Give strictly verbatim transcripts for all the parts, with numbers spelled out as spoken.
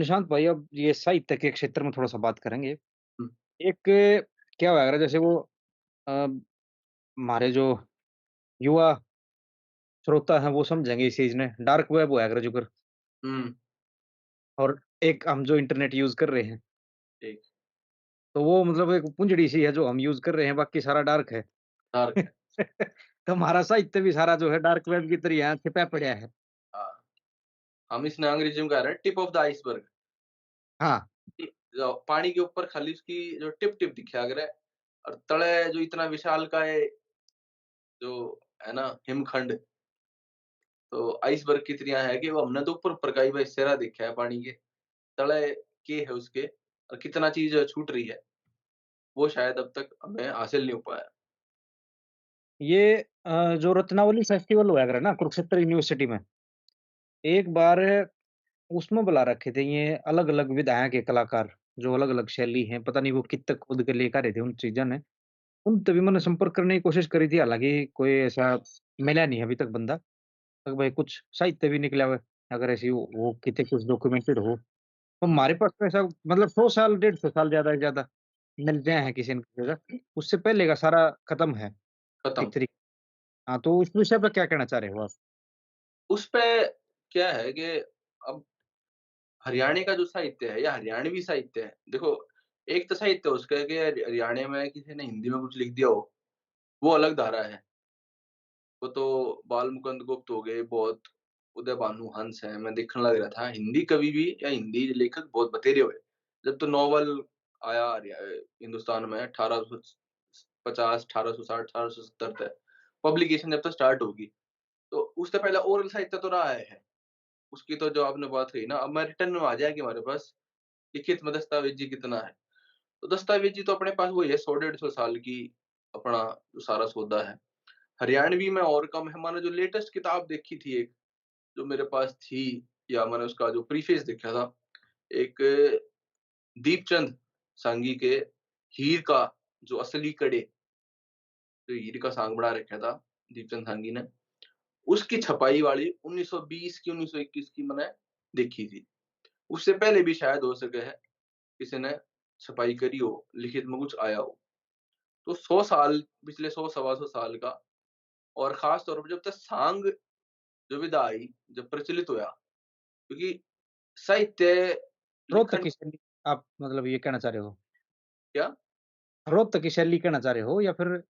सुशांत भाई, अब ये साहित्य के क्षेत्र में थोड़ा सा बात करेंगे। हम्म। एक क्या होया करे, जैसे वो अ, हमारे जो युवा श्रोता हैं, वो समझेंगे इस चीज ने। डार्क वेब होया करे जुकर। हम्म। और एक हम जो इंटरनेट यूज कर रहे हैं, ठीक। तो वो मतलब एक पुंजड़ी सी है जो हम यूज कर रहे हैं, बाकी सारा डार्क है। डार्क है। तो हमारा साहित्य भी सारा जो है डार्क वेब की तरह यहाँ छिपा पड़ा है। हाँ। हम इसने अंग्रेजी में कह रहे हैं टिप ऑफ द आइसबर्ग। हाँ। जो पानी के ऊपर खाली उसकी जो टिप टिप दिखा करे, और तले जो इतना विशाल का है, जो है ना, हिमखंड, तो आइसबर्ग की तरह है कि वो हमने तो ऊपर ऊपर का ही बस सिरा देखा है पानी के, तले के है उसके, और कितना चीज छूट रही है, वो शायद अब तक हमें हासिल नहीं हो पाया। ये अ, जो रत्नावली फेस्टिवल होया करे ना कुरुक्षेत्र यूनिवर्सिटी में, एक बार उसमें बुला रखे थे ये अलग-अलग विधाएं के कलाकार, जो अलग-अलग शैली हैं, पता नहीं वो कित तक खोद के लेकर आए थे उन चीजों ने। उन तभी मैंने संपर्क करने की कोशिश करी थी, हालांकि कोई ऐसा मिला नहीं अभी तक बंदा। तो भाई कुछ साहित्य भी निकला हुआ है, अगर ऐसी वो, वो कितने कुछ डॉक्यूमेंटेड हो, तो हमारे पास तो ऐसा मतलब सौ साल, डेढ़ सौ साल ज्यादा से ज्यादा मिल रहे हैं किसी न किसी का, उससे पहले का सारा खत्म है खत्म। एक तरीके। हाँ, तो उस विषय पर क्या कहना चाह रहे हो आप? उस पे क्या है कि अब हरियाणा का जो साहित्य है या हरियाणवी साहित्य है, देखो, एक तो साहित्य उसका है कि हरि-, हरियाणा में किसी ने हिंदी में कुछ लिख दिया हो, वो अलग धारा है। वो तो बाल मुकुंद गुप्त हो गए, बहुत उदय भानु हंस है, मैं देखने लग रहा था, हिंदी कवि भी या हिंदी लेखक बहुत बतेरे हुए। जब तो नॉवल आया हरिया-, हिंदुस्तान में अठारह सौ पचास, अठारह सौ साठ, अठारह सौ सत्तर तक पब्लिकेशन जब तक स्टार्ट होगी, तो उससे पहले ओरल साहित्य तो रहा है, उसकी तो जो आपने बात कही ना, अब मैं रिटर्न में आ जाएगी हमारे पास, लिखित में दस्तावेजी कितना है। तो दस्तावेजी तो अपने पास वही है, सौ डेढ़ सौ साल की अपना जो सारा सौदा है। हरियाणवी में और कम है। मानो जो लेटेस्ट किताब देखी थी एक, जो मेरे पास थी, या मैंने उसका जो प्रीफेस देखा था, एक दीपचंद सांगी के हीर का जो असली कड़े, जो हीर का सांग बना रखा था दीपचंद सांगी ने, उसकी छपाई वाली उन्नीस सौ बीस की, उन्नीस सौ इक्कीस की मैंने देखी थी। उससे पहले भी शायद हो सके है किसी ने छपाई करी हो, लिखित में कुछ आया हो। तो सौ साल, पिछले सौ, सवा सौ साल का, और खास तौर पर जब तक सांग जो विधा आई, जब प्रचलित होया, क्योंकि साहित्य रोहतक लिखण की शैली, आप मतलब ये कहना चाह रहे हो? क्या? रोहतक की शैली कहना चाह रहे हो या फिर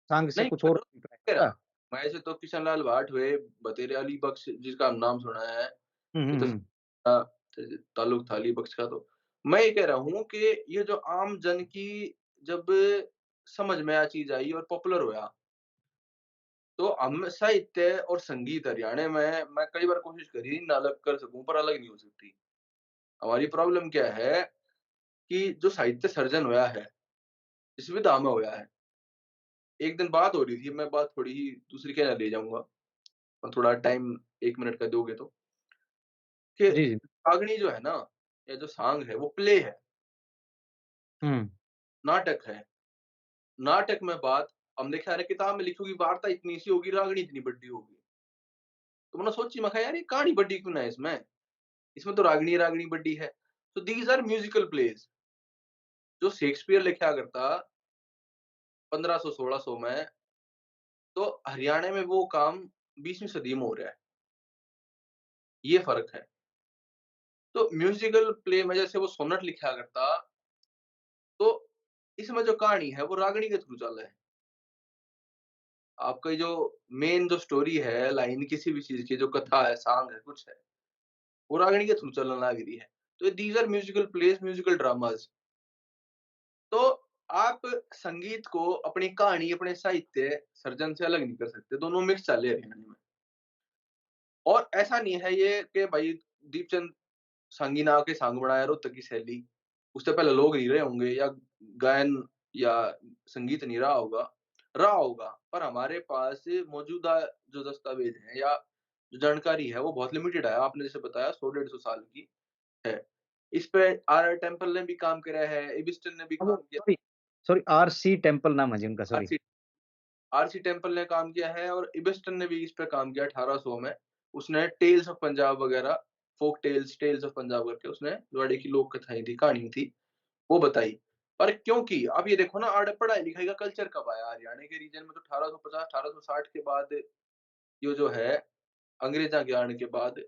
सांग से नहीं, कुछ और रोहतक कह रहा। मैं ऐसे तो किशन लाल भाट हुए, बतेरे अली बख्श जिसका हम नाम सुना है, हम्म, ये तो हम्म, हम्म। था, ताल्लुक था अली बख्श का। तो मैं ये कह रहा हूँ कि ये जो आम जन की जब समझ में आ चीज आई और पॉपुलर होया, तो हम साहित्य और संगीत हरियाणा में, मैं कई बार कोशिश करी ना अलग कर सकूं, पर अलग नहीं हो सकती। हमारी प्रॉब्लम क्या है कि जो साहित्य सर्जन होया है इस विधा में होया है, एक दिन बात हो रही थी, मैं बात थोड़ी ही दूसरी कहना ले जाऊंगा, और थोड़ा टाइम एक मिनट का दोगे तो, कि जी, जी। रागणी जो है ना, या जो सांग है, वो प्ले है, हम्म। नाटक है। नाटक में बात, हम देखा रहे किताब में लिखी होगी, वार्ता इतनी सी होगी, रागणी इतनी बड़ी होगी। तो मैंने सोची, मैं कहा, "यार, ये कहानी बड़ी क्यों ना है इसमें? इसमें तो रागणी, रागणी बड़ी है।" तो these are musical plays। जो शेक्सपियर लिखा करता पन्द्रह सौ, सोलह सौ में, तो हरियाणा में वो काम बीसवीं सदी में हो रहा है। ये फर्क है। तो म्यूजिकल प्ले में जैसे वो सोनेट लिखा करता, तो इसमें जो कहानी है, वो रागणी के थ्रू चल है। आपका जो मेन जो स्टोरी है, लाइन किसी भी चीज की, जो कथा है, सांग है, कुछ है, वो रागणी के थ्रू चलने लग रही है। तो these are musical plays, musical dramas। तो आप संगीत को अपनी कहानी, अपने साहित्य सर्जन से अलग नहीं कर सकते, दोनों मिक्स चल रहे हैं हरियाणा में। और ऐसा नहीं है ये कि भाई दीपचंद सांगी ने आके सांग बनाया, रोहतक की शैली, उससे पहले लोग नहीं रहे होंगे, या गायन या संगीत नहीं रहा होगा, रहा होगा, पर हमारे पास मौजूदा जो दस्तावेज हैं या जो जानकारी है, वो बहुत लिमिटेड है। आपने जैसे बताया, सौ डेढ़ सौ साल की है। इस पे आर आर टेम्पल ने भी काम करा है, इबिस्टन ने भी काम किया। Sorry, sorry, R C temple नाम है जिनका, सॉरी। आर सी टेम्पल ने काम किया है और इबिस्टन ने भी इस पे काम किया अठारह सौ में। उसने टेल्स ऑफ पंजाब वगैरह folk tales, tales of Punjab करके, उसने जो आड़े की लोक कथाएं थी, कहानी थी, वो बताई। पर क्योंकि आप ये देखो ना, आड़े पढ़ाई लिखाई का कल्चर कब आया? हरियाणा के रीजन में तो अठारह सौ पचास, अठारह सौ साठ के बाद, यो जो है, अंग्रेजा के आने के बाद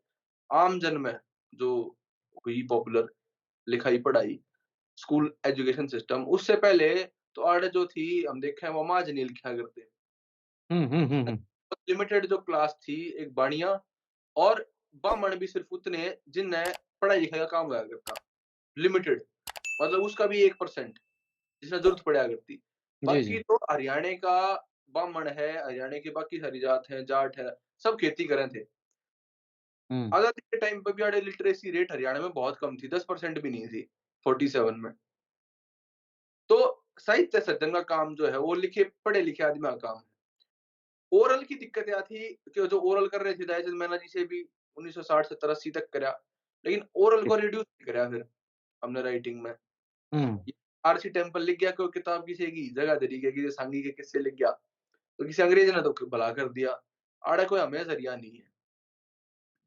आम जन में जो हुई पॉपुलर लिखाई पढ़ाई, स्कूल एजुकेशन सिस्टम, उससे पहले तो आड़े जो थी, हम देखें, वो माज नहीं लिखा करते। हम्म हम्म हम्म हम्म। लिमिटेड जो क्लास थी, एक बाणिया और बामण भी सिर्फ उतने जिनने पढ़ाई लिखाई का काम होया करता, लिमिटेड, मतलब उसका भी एक परसेंट जिसने जरूरत पड़ा करती। जी बाकी जी। तो हरियाणा का बामण है, हरियाणा की बाकी सारी जात है, जाट है, सब खेती करें थे। हम्म आजादी के टाइम पे भी आड़े लिटरेसी रेट हरियाणा में बहुत कम थी, दस परसेंट भी नहीं थी फोर्टी सेवन में। तो साहित्य सर्जन का काम जो है, वो लिखे पढ़े लिखे आदमी का काम है। ओरल की दिक्कत यह थी कि जो ओरल कर रहे थे दयाचंद मैना जी से भी उन्नीस सौ साठ, सत्तर, अस्सी तक करा, लेकिन ओरल को रिड्यूस नहीं करा फिर हमने राइटिंग में। हम्म आरसी टेम्पल लिख गया, कोई किताब किसी की जगह दे दी गई, किसी सांगी के किस्से लिख गया, तो किसी अंग्रेज ने तो भला कर दिया। आड़ा कोई हमें जरिया नहीं है।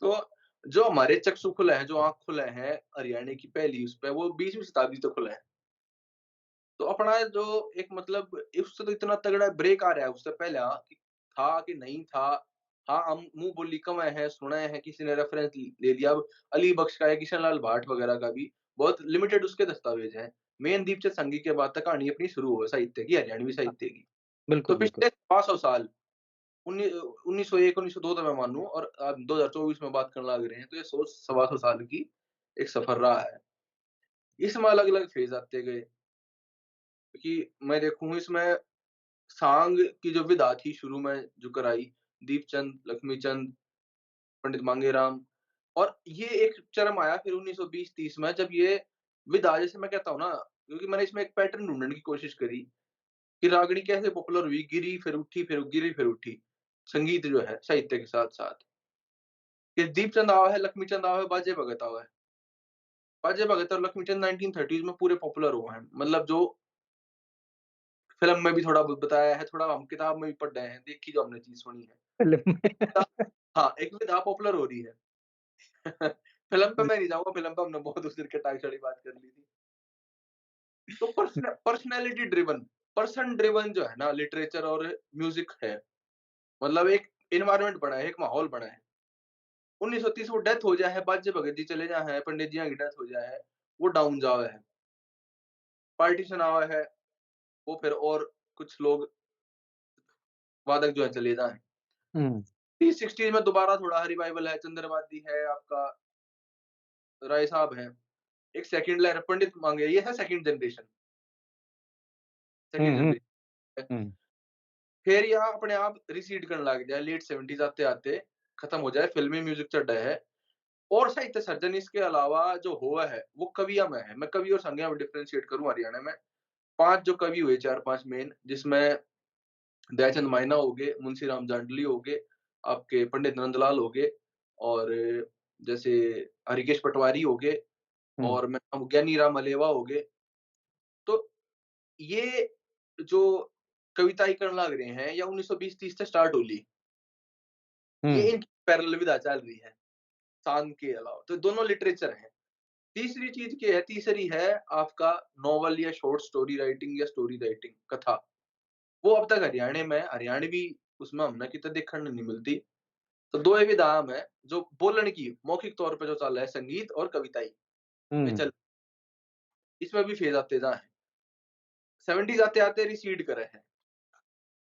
तो जो हमारे चक्षु खुले हैं, जो आंख खुले हैं हरियाणा की पहली, उस पे, वो बीसवीं शताब्दी तो खुले हैं। तो अपना जो एक, मतलब, उससे तो इतना तगड़ा ब्रेक आ रहा है, उससे पहले कि था कि नहीं था। हाँ, हम मुंह बोली कम है, सुना है, किसी ने रेफरेंस ले लिया। अब अली बख्श का या किशन लाल भाट वगैरह का भी बहुत लिमिटेड उसके दस्तावेज हैं। मेन दीपचंद संगी के बाद तक कहानी अपनी शुरू हो साहित्य की, हरियाणवी साहित्य की। तो बिल्कुल बिल्कुल। पिछले सवा सौ साल, उन्नीस, उन्नीस सौ एक, उन्नीस सौ दो तो मैं मानूं, और अब दो हज़ार चौबीस में बात करने लग रहे हैं, तो ये सौ, सवा सौ साल की एक सफर रहा है। इसमें अलग-अलग फेज आते गए। कि मैं देखूं, इसमें सांग की जो विधा थी शुरू में जो कराई, दीपचंद, लक्ष्मीचंद, पंडित मांगेराम, और ये एक चरम आया फिर उन्नीस सौ बीस तीस में, जब ये विधा, जैसे मैं कहता हूँ ना, क्योंकि मैंने इसमें एक पैटर्न ढूंढने की कोशिश करी कि रागनी कैसे पॉपुलर हुई, गिरी फिर उठी, फिर गिरी फिर उठी, संगीत जो है साहित्य के साथ साथ। कि दीपचंद आवा है, लक्ष्मीचंद आवा है, बाजे भगत आवा है। बाजे भगत और लक्ष्मीचंद नाइनटीन थर्टीज में पूरे पॉपुलर हुए हैं, मतलब जो फिल्म में भी थोड़ा बहुत बताया है, थोड़ा हम किताब में भी पढ़ रहे हैं, देखी जो हमने चीज सुनी है। फिल्म में। हाँ, एक विधा पॉपुलर हो रही है। फिल्म पे मैं नहीं जाऊंगा, फिल्म पे हमने बहुत उस दिन कटाक्षाणी बात कर ली थी। तो पर्सनैलिटी ड्रिवन, पर्सन ड्रिवन जो है ना लिटरेचर और म्यूजिक है, मतलब एक एनवायरनमेंट बना है, एक माहौल बना है। उन्नीस सौ तीस वो डेथ हो जाए है, बाजे भगत जी चले जाए हैं, पंडित जी की डेथ हो जाए है, वो डाउन जावे है, पार्टीशन आवे है, वो फिर और कुछ लोग वादक जो है चले जाए। हम्म तीस सिक्सटीज में दोबारा थोड़ा रिवाइवल है, चंद्रवादी है, आपका राय साहब है, एक सेकंड लहर, पंडित मांगे, ये है सेकंड जनरेशन। हम्म हम्म हम्म। फिर यह अपने आप रिसीड करने लग जाए, लेट सेवेंटीज आते आते खत्म हो जाए, फिल्मी म्यूजिक चढ़ रहा है। और साहित्य सर्जन इसके अलावा जो हुआ है वो कविया में है। मैं कवि और संज्ञा में डिफरेंशिएट करूं हरियाणा में। पांच जो कवि हुए, चार पांच मेन, जिसमें दयाचंद मायना हो गए, मुंशी राम जांडली हो गए, आपके पंडित नंदलाल हो गए, और जैसे हरिकेश पटवारी हो गए, हम्म। और मैं ज्ञानी राम अलेवा हो गए। तो ये जो कविताएं करने लग रहे हैं, या उन्नीस सौ बीस तीस से स्टार्ट हो ली, ये हम्म इनकी पैरेलल विधा चल रही है सांग के अलावा, तो दोनों लिटरेचर है। तीसरी चीज के है, तीसरी है आपका नॉवल या शॉर्ट स्टोरी राइटिंग या स्टोरी राइटिंग, कथा। वो अब तक हरियाणा में, हरियाणवी उसमें हमने कितने देखने नहीं मिलती। तो दो ये विधा हम है जो बोलने की मौखिक तौर पे जो चल रहा है, संगीत और कविताई में हम्म चल, इसमें भी फेज आते जा है। सेवेंटीज आते आते रिसीड करे है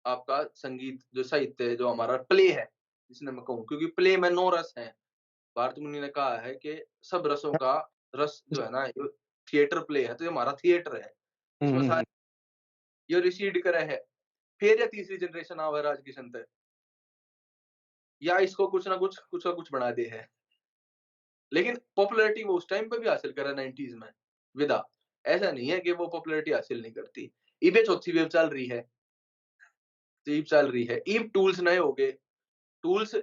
आपका संगीत, जो साहित्य है, जो हमारा प्ले है, जिसने मैं कहूँ, क्योंकि प्ले में नौ रस हैं। भारत मुनि ने कहा है कि सब रसों का रस जो है ना, ये थिएटर प्ले है, तो ये हमारा थिएटर है, हम्म इसमें हम्म सारे, ये रिसीड करे है। फिर ये तीसरी जनरेशन आवे राजकिशन तक, या इसको कुछ ना कुछ, कुछ ना कुछ बना दे है। लेकिन पॉपुलैरिटी वो उस टाइम पे भी हासिल करे नाइंटीज में विधा, ऐसा नहीं है कि वो पॉपुलैरिटी हासिल नहीं करती। इबे चौथी वेव चल रही है, तो इब चल रही है, इब टूल्स नए हो गए। टूल्स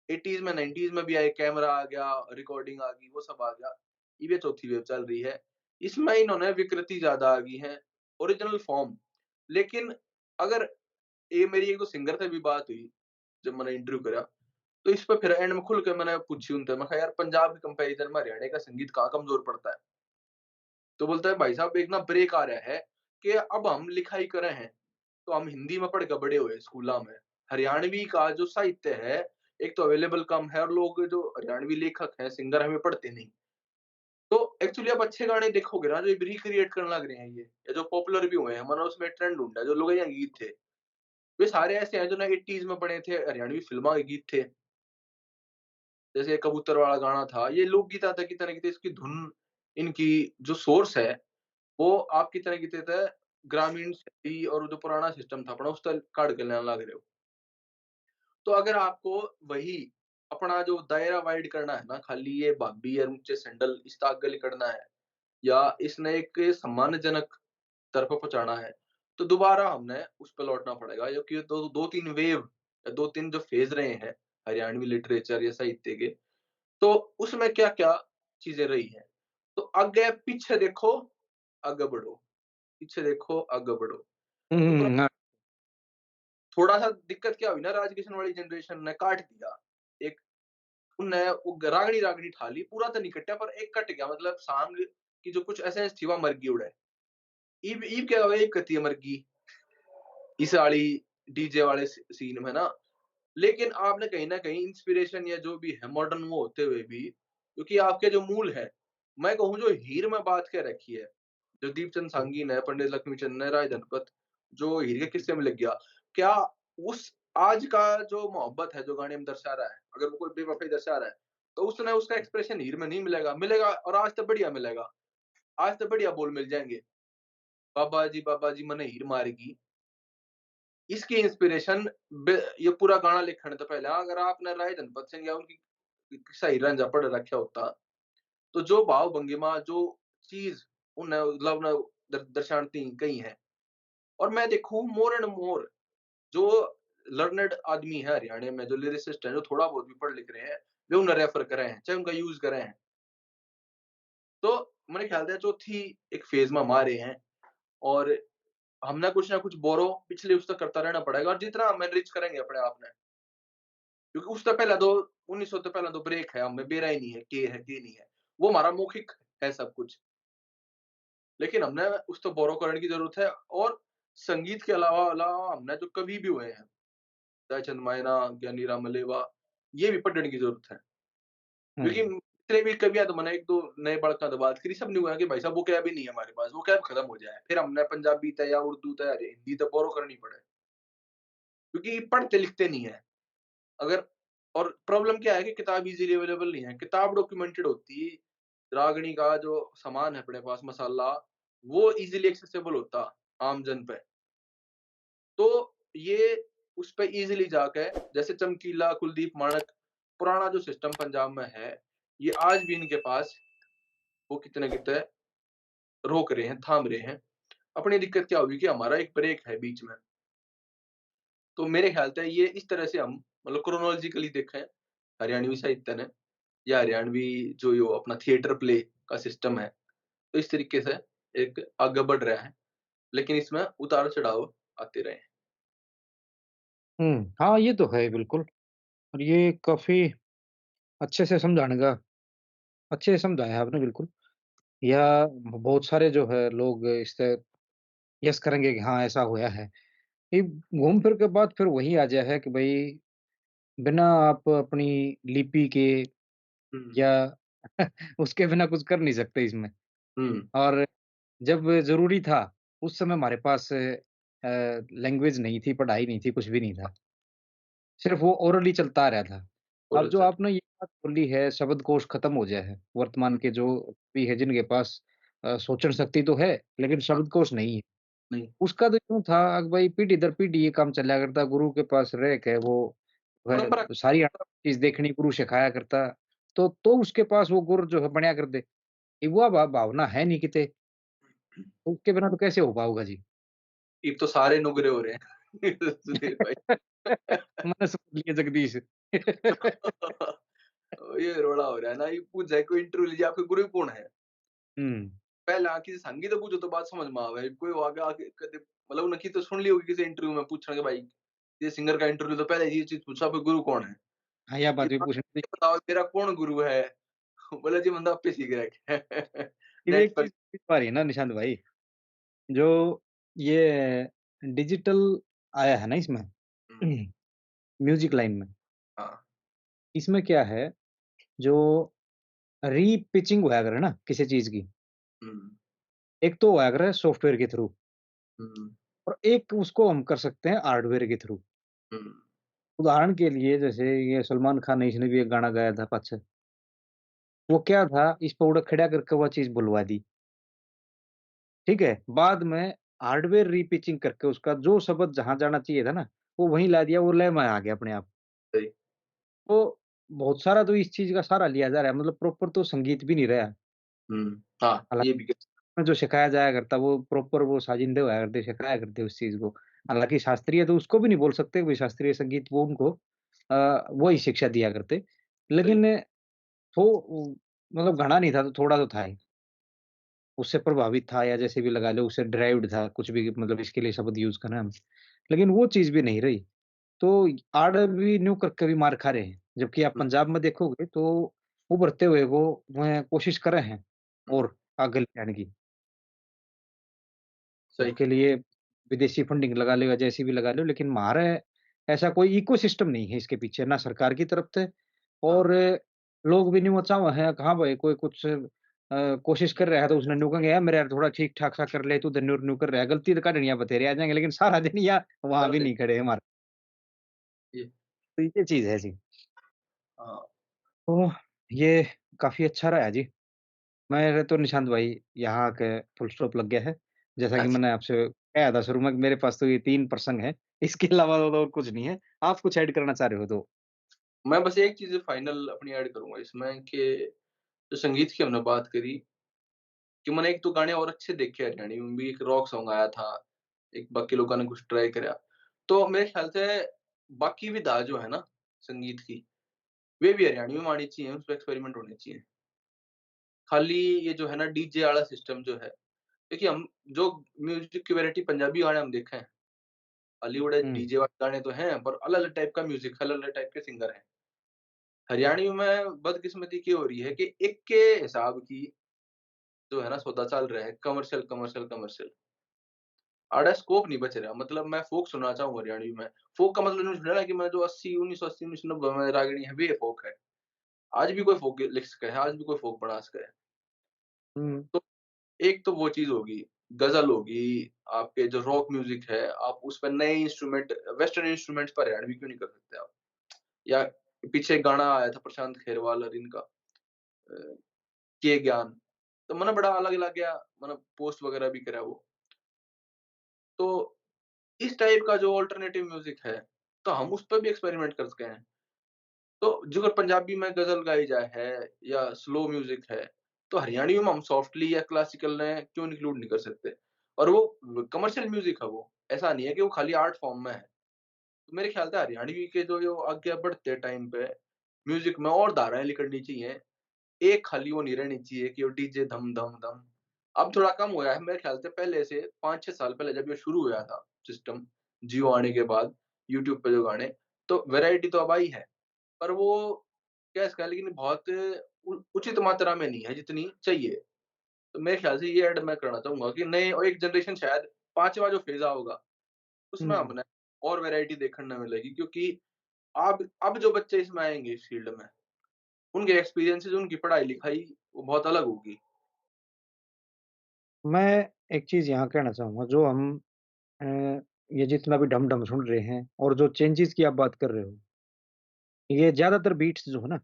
एटीज में, नाइंटीज में भी आए, कैमरा आ गया, रिकॉर्डिंग आ गई, वो सब आ गया। इबे चौथी वेव चल रही है, इसमें इन्होंने विकृति ज्यादा आ गई है, ओरिजिनल फॉर्म। लेकिन अगर ये मेरी एक दो सिंगर से भी बात हुई जब मैंने इंटरव्यू करा, तो इस पर फिर एंड में खुल के मैंने पूछी उनसे, मैं कहा, "यार, पंजाब के कंपैरिजन में हरियाणा का संगीत कहाँ कमजोर पड़ता है?" तो बोलता है, "भाई साहब, एक ना ब्रेक आ रहा है कि अब हम लिखाई करें हैं, तो हम हिंदी में पढ़ के बड़े हुए स्कूलों में, हरियाणवी का जो साहित्य है, एक तो अवेलेबल कम है और लोग जो हरियाणवी लेखक हैं, सिंगर, हमें पढ़ते नहीं।" तो एक्चुअली आप अच्छे गाने देखोगे ना, जो रिक्रिएट करने लग रहे हैं ये, या जो पॉपुलर भी हुए हैं, मतलब उसमें ट्रेंड ढूंढा, जो लोग यहाँ गीत थे, वे सारे ऐसे हैं जो ना एटीज में बने थे, हरियाणवी फिल्मा के गीत थे। जैसे कबूतर वाला गाना था, ये लोकगीत आता कितने कितने, इसकी धुन, इनकी जो सोर्स है, वो आप कितने कितने तक ग्रामीण शैली और जो पुराना सिस्टम था अपना, उस तक काट के लेने लग रहे हो। तो अगर आपको वही अपना जो दायरा वाइड करना है ना, खाली ये भाभी और ऊंचे सैंडल इस तक आगे करना है, या इसने एक सम्मानजनक तरफ पहुंचाना है, तो दोबारा हमने उस पर लौटना पड़ेगा, क्योंकि दो, दो तीन वेव या दो तीन जो फेज रहे हैं हरियाणवी लिटरेचर या साहित्य के, तो उसमें क्या-क्या चीजें रही हैं। तो आगे पीछे देखो, आगे बढ़ो, पीछे देखो, आगे बढ़ो। तो हम्म, हाँ। थोड़ा सा दिक्कत क्या हुई ना, राजकिशन वाली जनरेशन ने काट दिया, एक उनने वो ग-, रागनी, रागनी ठा ली, पूरा तो नहीं कट्या, पर एक कट गया, मतलब सॉन्ग की जो कुछ एसेंस थी, वह मर गई उड़े। ईब, ईब क्या हुआ, ईब कती मर गई इस वाली डीजे वाले सी-, सीन में ना। लेकिन आपने कहीं ना कहीं इंस्पिरेशन या जो भी है मॉडर्न वो होते हुए भी, क्योंकि आपके जो मूल है, मैं कहूँ जो हीर में बात कह रखी है, जो दीपचंद सांगी ने, पंडित लक्ष्मी चंद ने, राय धनपत, जो हीर के किस्से में लग गया, क्या उस आज का जो मोहब्बत है, जो गाने में दर्शा रहा है, अगर वो कोई बेवफाई दर्शा रहा है, तो उसने उसका एक्सप्रेशन हीर में नहीं मिलेगा, मिलेगा और आज तो बढ़िया मिलेगा, आज तो बढ़िया बोल मिल जाएंगे, "बाबा जी, बाबा जी, मने हीर मारेगी।" इसकी इंस्पिरेशन बे-, ये पूरा गाना लिखण तो पहले, अगर आपने राय धनपत सिंह या उनकी किस्सा हीर रांझा पढ़ रखा होता, तो जो भाव भंगिमा, जो चीज उन्हें, मतलब, उन्हें दर-, दर्शाती कही है, और मैं देखूं more and more जो लर्नड आदमी है हरियाणा में, जो लिरिसिस्ट हैं, जो थोड़ा बहुत भी पढ़ लिख रहे हैं, वे उन्हें रेफर करें हैं, चाहे उनका यूज करें हैं। तो मेरे ख्याल से चौथी एक फेज में हम आ रहे हैं, और हमने कुछ ना कुछ बोरो पिछले उस तक करता रहना पड़ेगा, और जितना हम एनरिच करेंगे अपने आप ने, क्योंकि उससे पहले तो, उन्नीस सौ से पहले तो ब्रेक है, हमें बेरा ही नहीं है के है, के नहीं है, वो हमारा मौखिक है सब कुछ। लेकिन हमने उस तो बोरो करने की जरूरत है, और संगीत के अलावा, अलावा हमने जो कवि भी हुए हैं, दयाचंद मायना, ज्ञानी राम मलेवा, ये भी पढ़ने की जरूरत है। क्योंकि हम्म। इतने भी कवियां तो मैंने एक दो नए बालकां तो बात करी, सब ने हुआ कि भाई साहब वो कैब ही नहीं है हमारे पास, वो कैब खत्म हो जाए, फिर हमने पंजाबी तै या उर्दू तै या हिंदी तै बोरो करनी पड़े, क्योंकि पढ़ते लिखते नहीं है। अगर, और प्रॉब्लम क्या है कि किताब इजीली अवेलेबल नहीं है, किताब डॉक्यूमेंटेड होती, रागनी का जो सामान है अपने पास, मसाला, वो इजीली एक्सेसिबल होता आम जन पे, तो ये उस पे इजीली जाके, जैसे चमकीला, कुलदीप माणक, पुराना जो सिस्टम पंजाब में है, ये आज भी इनके पास वो कितने कितने रोक रहे हैं, थाम रहे हैं। अपनी दिक्कत क्या होगी कि हमारा एक ब्रेक है बीच में, तो मेरे ख्याल से ये इस तरह से हम, मतलब, क्रोनोलॉजिकली देखें हरियाणवी साहित्य ने, या हरियाणवी जो यो अपना थिएटर प्ले का सिस्टम है, तो इस तरीके से एक आगे बढ़ रहा है, लेकिन इसमें उतार चढ़ाव आते रहे हैं। हम्म, हाँ, ये तो है बिल्कुल। और ये काफी अच्छे से समझाने का, अच्छे से समझाया आपने बिल्कुल। या ब-, बहुत सारे जो है लोग इससे यस करेंगे कि हाँ, ऐसा होया है। ये घूम फिर के बात फिर वही आ जाए है कि भाई, बिना आप अपनी लिपि के हम्म। या उसके बिना कुछ कर नहीं सकते इसमें। हम्म। और जब जरूरी था, उस समय हमारे पास, अ, लैंग्वेज नहीं थी, पढ़ाई नहीं थी, कुछ भी नहीं था। सिर्फ वो ओरली चलता आ रहा था। अब ओरल जो चल- आपने ये बात बोली है, शब्दकोश खत्म हो जाए है, वर्तमान के जो भी है जिनके पास, अ, सोचन शक्ति तो है, लेकिन शब्दकोश नहीं है। नहीं। उसका तो यूं था कि भाई पीढ़ी दर पीढ़ी ये काम चला करता, गुरु के पास रह के वो वह परंपरा। सारी चीज देखनी, गुरु सिखाया करता, तो, तो उसके पास वो गुर जो है बनया करते। ये वो भा-, भावना है नहीं किते, तो उसके बिना तो कैसे हो पाओगा जी? इब तो सारे नुगरे हो रहे हैं। सुधीर भाई। मैंने समझ लिया जगदीश। ये रोला हो रहा है ना, ये पूछा है कोई इंटरव्यू लिया, आपके गुरु कौन है? हम्म। पहले आके संगी तो पूछो तो बात समझ में आवे, कोई आगे आके कदे, मतलब, उन्हें की तो सुन ली होगी किसी इंटरव्यू में पूछने के भाई, ये सिंगर का इंटरव्यू तो पहले ये चीज पूछा, आपके गुरु कौन है? हाँ, या बात भी पूछनी थी। बताओ, तेरा कौन गुरु है? बोले, "जी, मैं तो आपे सीख रहा है।" ये एक चीज इस बार है ना, निशांत भाई, जो ये डिजिटल आया है ना इसमें, हम्म। म्यूजिक लाइन में, हाँ। इसमें क्या है, जो रीपिचिंग होया करे ना किसी चीज की, हम्म। एक तो होया करे सॉफ्टवेयर के थ्रू, हम्म। और एक उसको हम कर सकते हैं हार्डवेयर के थ्रू। हम्म। उदाहरण के लिए, जैसे ये सलमान खान ने, इसने भी एक गाना गाया था पाछे, वो क्या था, इस पर उड़ा खड़ा करके वह चीज बुलवा दी, ठीक है। बाद में हार्डवेयर रीपिचिंग करके उसका जो शब्द जहां जाना चाहिए था ना, वो वहीं ला दिया, वो लय में आ गया अपने आप। सही। तो बहुत सारा तो इस चीज का सहारा लिया जा रहा है, मतलब प्रॉपर तो संगीत भी नहीं रहा। हम्म, हाँ, ये भी। जो सिखाया जाया करता, वो प्रॉपर वो साजिंदे होया करते, सिखाया करते उस चीज को। हालांकि शास्त्रीय तो उसको भी नहीं बोल सकते, कोई शास्त्रीय संगीत, वो उनको, अ, वही शिक्षा दिया करते। लेकिन थो-, मतलब घना नहीं था, तो थोड़ा तो था ही। उससे प्रभावित था, या जैसे भी लगा लो, उससे डिराइव्ड था, कुछ भी, मतलब इसके लिए शब्द यूज़ करें हम। लेकिन वो चीज़ भी नहीं रही। तो आड़े भी न्यू करके भी मार खा रहे हैं, जबकि आप पंजाब में देखोगे तो उभरते हुए वो, वह कोशिश कर रहे हैं और आगे ले जाने की। सही। उसके लिए विदेशी फंडिंग लगा लो या जैसी भी लगा लो, लेकिन म्हारे ऐसा कोई इकोसिस्टम नहीं है इसके पीछे, ना सरकार की तरफ से, और लोग भी नहीं वो चाहवे हैं कि हाँ भाई, कोई कुछ, अ, कोशिश कर रहा है तो उसने न्यू कहेंगे, "यार, मेरे यार थोड़ा ठीक ठाक सा कर ले, तू तो न्यू, न्यू कर रहा है।" गलती तो काटनियाँ बतेरे आ जाएंगे, लेकिन सारा दिन या वहाँ भी नहीं खड़े हमारे। ये। तो ये चीज़ है जी। हाँ। तो ये काफ़ी अच्छा रहा जी। मेरे तो निशांत भाई यहाँ आके फुल स्टॉप लग गया है। जैसा कि अच्छा। मैंने आपसे कहा था शुरू में कि मेरे पास तो ये तीन प्रसंग हैं, इसके अलावा तो और कुछ नहीं है। आप कुछ ऐड करना चाह रहे हो तो? मैं बस एक चीज़ फाइनल अपनी ऐड करूँगा इसमें कि जो संगीत की हमने बात करी, कि मैंने एक दो गाने और अच्छे देखे हरियाणवी में भी, एक रॉक सॉन्ग आया था, एक बाकी लोगों ने कुछ ट्राई करा। तो मेरे ख्याल से बाकी विधा जो है ना संगीत की, वे भी हरियाणवी में आनी चाहिए, उस पर एक्सपेरिमेंट होने चाहिए। खाली ये जो है ना डीजे वाला सिस्टम जो है, क्योंकि हम जो म्यूजिक की वैरायटी पंजाबी गाने हम देखे हैं, बॉलीवुड है, हम्म। डीजे वाले गाने तो हैं, पर अलग-अलग टाइप का म्यूजिक, अलग-अलग टाइप के सिंगर हैं। हरियाणवी में बदकिस्मती क्या हो रही है कि एक के हिसाब की जो है ना सौदा चल रहा है, कमर्शियल, कमर्शियल, कमर्शियल। आड़ा स्कोप नहीं बच रहा। मतलब मैं फोक सुनना चाहूँ हरियाणवी में, फोक का मतलब नहीं सुनना कि मैं जो अस्सी, उन्नीस सौ अस्सी, उन्नीस सौ नब्बे में रागनी है, वे फोक है। आज भी कोई फोक लिख सके है, आज भी कोई फोक बना सके है। हम्म। तो एक तो वो चीज़ होगी, गज़ल होगी, आपके जो रॉक म्यूजिक है, आप उस पर नए इंस्ट्रूमेंट, वेस्टर्न इंस्ट्रूमेंट पर हरियाणवी क्यों नहीं कर सकते आप? या पीछे गाना आया था प्रशांत खेरवाल और इनका, अ, के ज्ञान, तो मैंने बड़ा अलग लग गया, मैंने पोस्ट वगैरह भी करा वो। तो इस टाइप का जो अल्टरनेटिव म्यूजिक है, तो हम उस पर भी एक्सपेरिमेंट कर सके हैं। तो जो अगर पंजाबी में गज़ल गाई जाए है या स्लो म्यूजिक है, तो हरियाणवी में हम सॉफ्टली या क्लासिकल ने क्यों इंक्लूड नहीं कर सकते? और वो कमर्शियल म्यूजिक है, वो ऐसा नहीं है कि वो खाली आर्ट फॉर्म में है। तो मेरे ख्याल से हरियाणवी के जो, जो आगे बढ़ते टाइम पे म्यूजिक में और धाराएं निकलनी चाहिए, एक खाली वो नहीं रहनी चाहिए कि वो डीजे धम धम धम। अब थोड़ा कम हुआ है मेरे ख्याल से, पहले से पाँच छह साल पहले जब ये शुरू हुआ था सिस्टम, जियो आने के बाद YouTube पे जो गाने, तो वैरायटी तो अब आई है, पर वो क्या इसका, लेकिन बहुत उ-, उचित मात्रा में नहीं है जितनी चाहिए। तो मेरे ख्याल से ये ऐड मैं करना चाहूंगा कि नए, और एक जनरेशन शायद पांचवा जो फेज आओगा, उसमें हम्म। हमने और वैरायटी देखने मिलेगी, क्योंकि अब, अब जो बच्चे इसमें आएंगे इस फील्ड में, उनके एक्सपीरियंसेस, उनकी पढ़ाई लिखाई वो बहुत अलग होगी। मैं एक चीज़ यहाँ कहना चाहूँगा, जो हम, अ, ये जितना भी ढम-ढम सुन रहे हैं और जो चेंजेस की आप बात कर रहे हो, ये ज़्यादातर बीट्स जो है ना,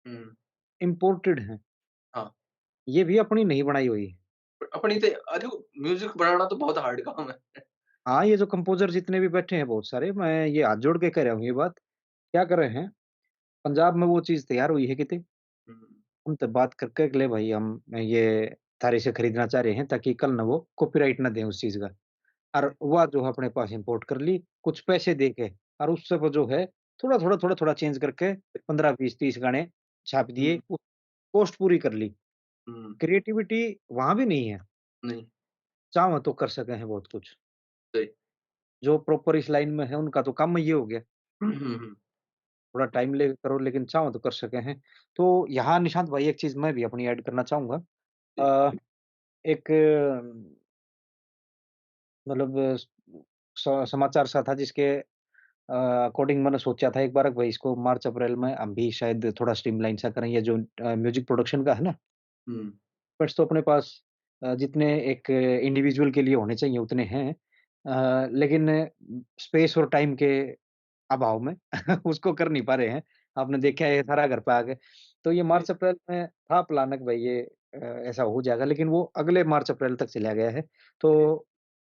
हम्म। इम्पोर्टेड हैं। हाँ। ये भी अपनी नहीं बनाई हुई है। अपनी तो, अरे, म्यूजिक बनाना तो बहुत हार्ड काम है। हाँ, ये जो कंपोजर जितने भी बैठे हैं बहुत सारे, मैं ये हाथ जोड़ के कह रहा हूँ ये बात, क्या कर रहे हैं, पंजाब में वो चीज़ तैयार हुई है किते, हम्म। उनसे बात करके कि ले भाई, हम ये थारे से खरीदना चाह रहे हैं, ताकि कल ना वो कॉपीराइट ना दें उस चीज़ का। और वह जो अपने पास इंपोर्ट कर ली, कुछ पैसे दे के, और उससे वो जो है, थोड़ा, थोड़ा, थोड़ा, थोड़ा चेंज करके पन्द्रह, बीस, तीस गाने छाप दिए, हम्म। उस कॉस्ट पूरी कर ली। हम्म। क्रिएटिविटी वहाँ भी नहीं है। नहीं। चाहो तो कर सके हैं बहुत कुछ। सही। जो प्रॉपर इस लाइन में है, उनका तो काम ये हो गया। हम्म, हम्म। थोड़ा टाइम ले करो, लेकिन चाहो तो कर सके हैं। तो यहाँ निशांत भाई, एक चीज मैं भी अपनी ऐड करना चाहूंगा। अ, एक, मतलब, स-, समाचार सा था, जिसके अकॉर्डिंग मैंने सोचा था एक बार कि भाई, इसको मार्च अप्रैल में हम भी शायद थोड़ा स्ट्रीमलाइन सा करें, या जो म्यूजिक प्रोडक्शन का है ना। हम्म। बट्स तो अपने पास, अ, जितने एक इंडिविजुअल के लिए होने चाहिए, उतने हैं, अ, लेकिन स्पेस और टाइम के अभाव में उसको कर नहीं पा रहे हैं। आपने देखा है, सारा घर पे आ गए। तो ये मार्च अप्रैल में था प्लान कि भाई, ये, अ, ऐसा हो जाएगा, लेकिन वो अगले मार्च अप्रैल तक चला गया है। तो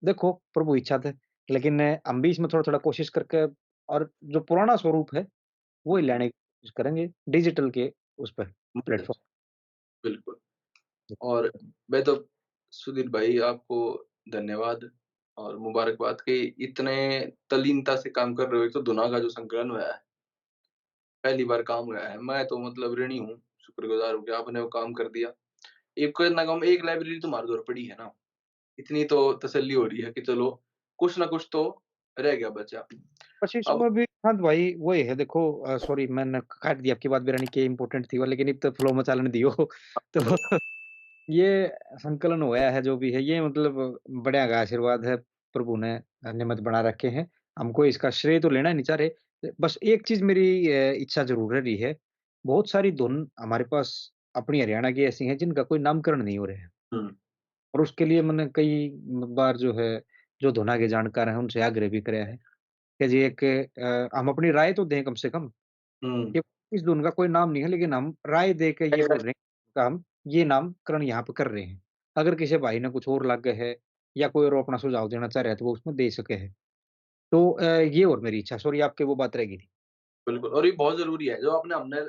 देखो, प्रभु इच्छा थे, लेकिन हम भी इसमें थोड़ा थोड़ा कोशिश करके, और जो पुराना स्वरूप है, वो ही लाने की कोशिश करेंगे डिजिटल के उस पर, प्लेटफॉर्म। बिल्कुल। और मैं तो, सुधीर भाई, आपको धन्यवाद और मुबारकबाद कि इतने तल्लीनता से काम कर रहे हो। एक तो धुना का जो संकलन हुआ है, पहली बार काम हुआ है, मैं तो, मतलब, ऋणी हूँ, शुक्रगुजार हूँ कि आपने वो काम कर दिया। एक ना कम एक लाइब्रेरी तुम्हारे दौर पड़ी है ना, इतनी तो तसल्ली हो रही है कि चलो, कुछ ना कुछ तो रह गया बचा। बस इसमें भी निशांत भाई वही है, देखो, सॉरी, मैंने काट दिया आपकी बात, बिरानी के इंपॉर्टेंट थी वो, लेकिन इब तो फ्लो में चालन दियो। तो ये संकलन होया है, जो भी है, ये, मतलब, बढ़िया का आशीर्वाद है, प्रभु ने निमित्त बना रखे हैं। हमको इसका श्रेय तो लेना नहीं चाह रहे। बस एक चीज मेरी, अ, इच्छा जरूर रह रही है, बहुत सारी धुन हमारे पास अपनी हरियाणा की ऐसी हैं, जिनका कोई नामकरण नहीं हो रहा है। हम्म। और उसके लिए मैंने कई बार, जो है, जो धुना के जानकार हैं, उनसे आग्रह भी कराया है कि जी, एक, अ, हम अपनी राय तो दें कम से कम। हम्म। कि इस धुन का कोई नाम नहीं है, लेकिन हम राय दे के ये बोल रहे हैं कि हम ये नामकरण यहाँ पे कर रहे हैं। अगर किसी भाई ने कुछ और लागे है या कोई और अपना सुझाव देना चाह रहा है, तो वो उसमें दे सके है। तो, अ, ये और मेरी इच्छा, सॉरी, आपके वो बात रह गई थी। बिल्कुल, और ये बहुत जरूरी है, जो आपने, हमने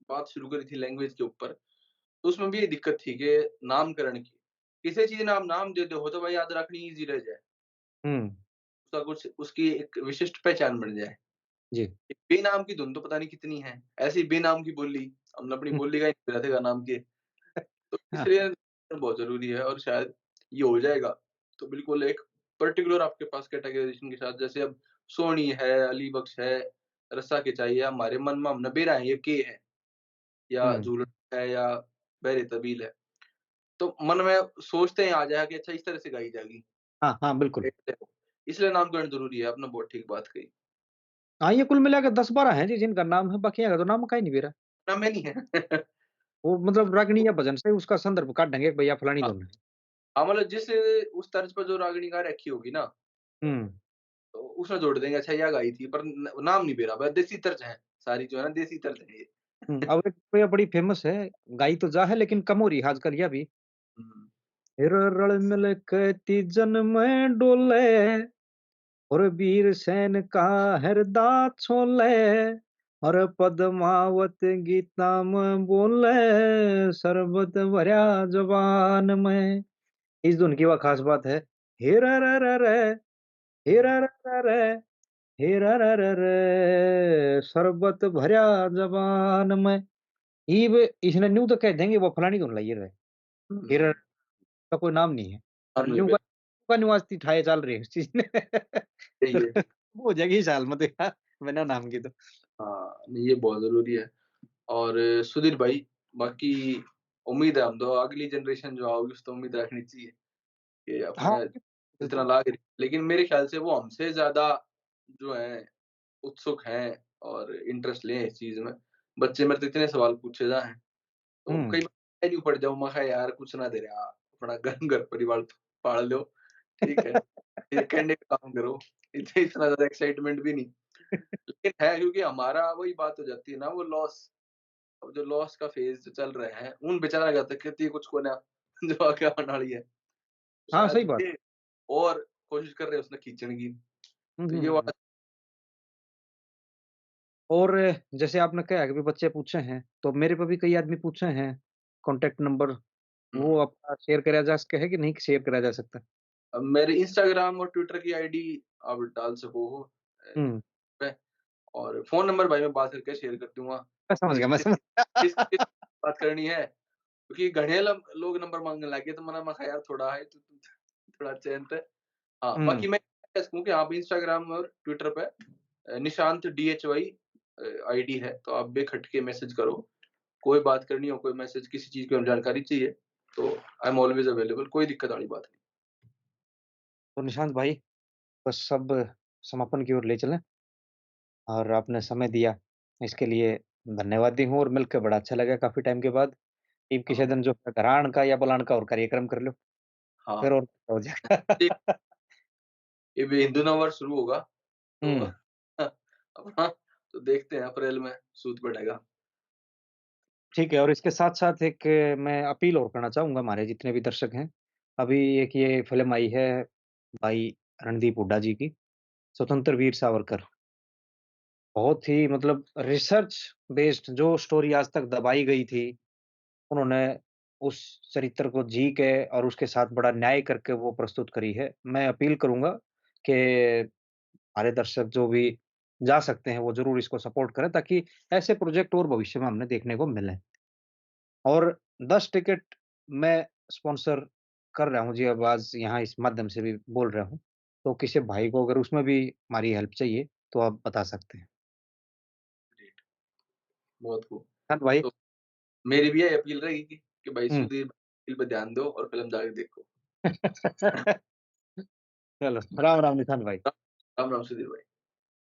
बात शुरू करी थी लैंग्वेज के ऊपर, तो उसमें भी ये दिक्कत थी कि नामकरण की। किसी चीज ने आप नाम दे दो हो तो भाई, याद रखनी ईजी रह जाए। हम्म। उसका कुछ, उसकी एक विशिष्ट पहचान बन जाए। जी। एक बेनाम की धुन तो पता नहीं कितनी है, ऐसी बेनाम की बोली, हमने अपनी बोली का ही नहीं पता था नाम के। तो हाँ। इसलिए बहुत जरूरी है, और शायद ये हो जाएगा तो बिल्कुल एक पर्टिकुलर आपके पास कैटेगराइजेशन के साथ, जैसे अब सोनी है, अली बख्श है, रस्सा के चाहिए, हमारे मन में हमने बेरा है ये के है, या हम्म। झूलना है, या बहरे तबील है, तो मन में सोचते ही आ जाएगा कि अच्छा, इस तरह से गाई जाएगी। हाँ, हाँ, बिल्कुल। इसलिए नामकरण जरूरी है। आपने बहुत ठीक बात कही। हाँ, ये कुल मिला के दस बारह हैं जी, जिनका नाम है, बाकी का तो नाम का ही नहीं बेरा। नाम में नहीं है। वो, मतलब, रागनी या भजन से उसका संदर्भ काटेंगे कि भैया, फलानी हाँ। धुन है। हाँ, मतलब, जिस, उस तर्ज पर जो रागनी गा रखी होगी ना, हम्म। तो उसमें जोड़ देंगे, अच्छा, यह गाई थी, पर न-, नाम नहीं बेरा, बस देसी तर्ज है सारी, जो है ना, देसी तर्ज है ये। हम्म, अब एक तो ये बड़ी फेमस है, गाई तो जा है, लेकिन कम हो रही है आजकल यह भी। हम्म। "हिर रल मिल के तीजन में डोले, और वीर सैन का हृदा छोले, और पद्मावत गीता में बोले, शरबत भरया जबान में।" इस धुन की वह खास बात है, "हे रा रा रा रे, हे रा रा रा रे, हे रा रा रा रे, शरबत भरया जबान में।" इब इसने न्यू तो कह देंगे, वो फलानी धुन लाइए रे। हम्म। हे रा रा का कोई नाम नहीं है। और हाँ, न्यू का, का न्यू आज ती ठाए चल रहे हैं उस चीज ने। सही है। वो हो जाएगी साल में तो यार, बिना नाम की तो। हाँ, नहीं, ये बहुत जरूरी है। और सुधीर भाई, बाकी उम्मीद है हम तो अगली जनरेशन जो आओगी, उस तो उम्मीद रखनी चाहिए कि अपने हाँ। जितना लाग रही, लेकिन मेरे ख्याल से वो हमसे ज्यादा जो है उत्सुक हैं और इंटरेस्ट लें इस चीज में। बच्चे मेरे तो इतने सवाल पूछे जा हैं, तो हम्म। कई बार नहीं पड़ जाऊँ, मैं कहा, "यार, कुछ ना दे रहा, अपना घर, घर परिवार पाल लो, ठीक है, ये कहने का काम करो, इतने, इतना ज्यादा एक्साइटमेंट भी नहीं।" लेकिन है, क्योंकि हमारा वही बात हो जाती है ना, वो लॉस, अब जो लॉस का फेज जो चल रहा है, उन बेचारा का तो कहती है कुछ को ना, जो आगे आने वाली है। हाँ, शायद सही बात। ये और कोशिश कर रहे हैं उसने खींचने की। हम्म, तो ये हम्म, वाला हम्म। और जैसे आपने कहा कि भी बच्चे पूछे हैं, तो मेरे पे भी कई आदमी पूछे हैं, कॉन्टैक्ट नंबर, वो हम्म। आपका शेयर करा जा सके है कि नहीं शेयर करा जा सकता? अब मेरे Instagram और Twitter की आईडी आप डाल सको हो, अ, हम्म। पे, और फोन नंबर भाई मैं बात करके शेयर कर दूंगा। मैं समझ गया, मैं समझ गया। किस, किस बात करनी है, क्योंकि घणे लो-, लोग नंबर मांगने लग गए, तो मना, मैं कहा, "यार, थोड़ा है, तू, तू थोड़ा चैन पे।" हाँ, हम्म। बाकी मैं कह सकूं कि आप Instagram और Twitter पे, अ, Nishant D H Y ID है, तो आप बेखटके मैसेज करो। कोई बात करनी हो, कोई मैसेज, किसी चीज की जानकारी चाहिए, तो आई एम ऑलवेज अवेलेबल, कोई दिक्कत वाली बात नहीं। तो निशांत भाई, बस सब समापन की ओर ले चलें, और आपने समय दिया, इसके लिए धन्यवादी हूँ, और मिलकर बड़ा अच्छा लगा काफी टाइम के बाद। इब किसी हाँ। दिन जो घरान का या बुलान का और कार्यक्रम कर लो, फिर हाँ। और हो जाएगा। ये भी हिंदू नववर्ष शुरू होगा, तो हम्म। अपना तो देखते हैं, अप्रैल में सूत बढ़ेगा। ठीक है, और इसके साथ साथ एक मैं अपील और करना चाहूंगा हमारे जितने भी दर्शक हैं। अभी एक ये फिल्म आई है भाई रणदीप हुड्डा जी की, स्वतंत्र वीर सावरकर। बहुत ही, मतलब, रिसर्च बेस्ड जो स्टोरी आज तक दबाई गई थी, उन्होंने उस चरित्र को जी के और उसके साथ बड़ा न्याय करके वो प्रस्तुत करी है। मैं अपील करूंगा कि हमारे दर्शक जो भी जा सकते हैं, वो जरूर इसको सपोर्ट करें, ताकि ऐसे प्रोजेक्ट और भविष्य में हमने देखने को मिले। और दस टिकट मैं स्पॉन्सर कर रहा हूँ जी, अब आज यहाँ इस माध्यम से भी बोल रहा हूँ। तो किसी भाई को अगर उसमें भी हमारी हेल्प चाहिए, तो आप बता सकते हैं। बहुत खूब। हाँ भाई। तो मेरी भी ये अपील रहेगी कि, कि भाई हम्म। सुधीर अपील पे ध्यान दो और फिल्म जाके देखो। चलो, राम राम निशांत भाई। राम राम सुधीर भाई।